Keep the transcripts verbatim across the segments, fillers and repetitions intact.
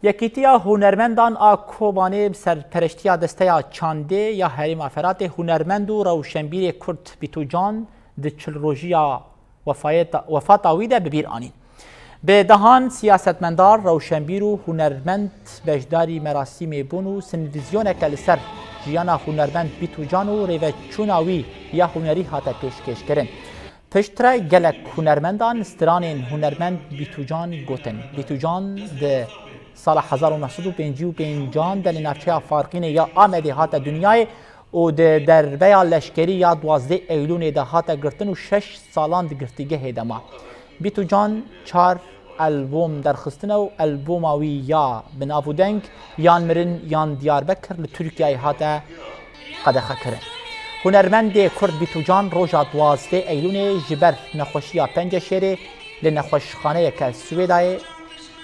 Yekîtiya Hunermendan a Kobanê bi serpereştiya Desteya Çandê ya Herêma Feratê hunermend û rewşenbîrê Kurd Bîtûcan di çil rojiya wefayeta-, wefata wî de bi bîr anîn. Bi dehan siyasetmendar, rewşenbîr û hunermend beşdarî merasîmê bûn û sinvîzyoneke li ser jiyana hunermend Bîtûcan û rêveçûna wî ya hunerî hate pêşkêşkirin. Piştre gelek hunermendan stranên hunermend Bîtûcan gotin. Bîtûcan di sala hezar û neh sed û pêncî û pêncan de li navçeya Farqînê ya Amedê hate dinyayê û di derbeya leşkerî ya duwazdeh Eylûnê de hate girtin û şeş salan di girtîgehê de ma. Bîtûcan çar albûm derxistine û albûma wî ya bi nav û deng Yan Mirin Yan Diyarbekir li Tirkiyeyê hate qedexekirin. Hunermendê Kurd Bîtûcan roja duwazdeh Eylûnê ji ber nexweşiya penceşêrê li nexweşxaneyeke Swêdayê,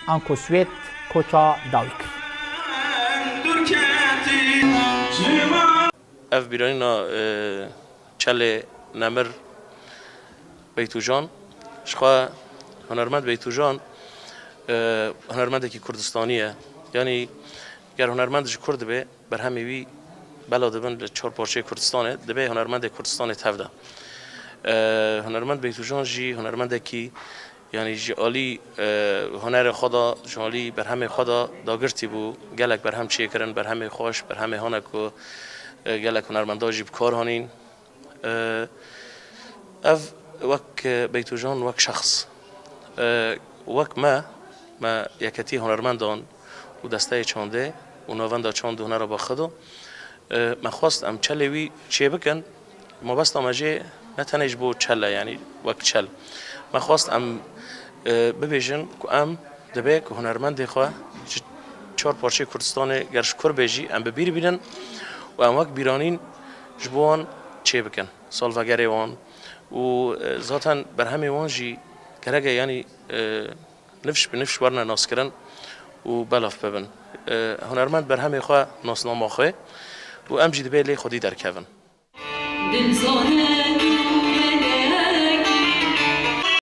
anku Swêd, koça dawî kir. Ev bîranîna, e, Çelê Nemir Beytûcan, jixwe hunermend Beytûcan, e, hunermendekî Kurdistanî ye. Yanî ger hunermend ji Kurd dibe, berhemê wî bela dibin li çar parçeyê Kurdistanê, dibe hunermendê Kurdistanê tevde. E, hunermend Beytûcan jî hunermendekî, yanî ji alî, e, hunerê xwe de, ji alî berhemê xwe de dagirtî bû, gelek berhem çêkirin, berhemê xweş, berhemê hane ku, e, gelek hunermendan jî bi kar hanîn. E, ev wek, e, Beytûcan wek şexs, e, wek me, me Yeketî Hunermendan û Desteyê Çandê û Navenda Çand û Hunera Baxê de, e, me xwest em çelê wî çêbikin. Mabesta me jê ne tenê ji bo çel e, yanî wek çel. Me xwest em, e, bibêjin ku em dibe ku hunermendê xwe ji çar parçeyê Kurdistanê ger ji kur be jî em bi bîr bînin û em wek bîranîn ji bo wan çêbikin. Salvegerê wan û, e, zaten berhemê wan jî gerek e, yanî, e, nifş bi nifş werne naskirin û belav bibin. E, hunermend berhemê xwe nasnama xwe û em jî dibê lê xwedî derkevin.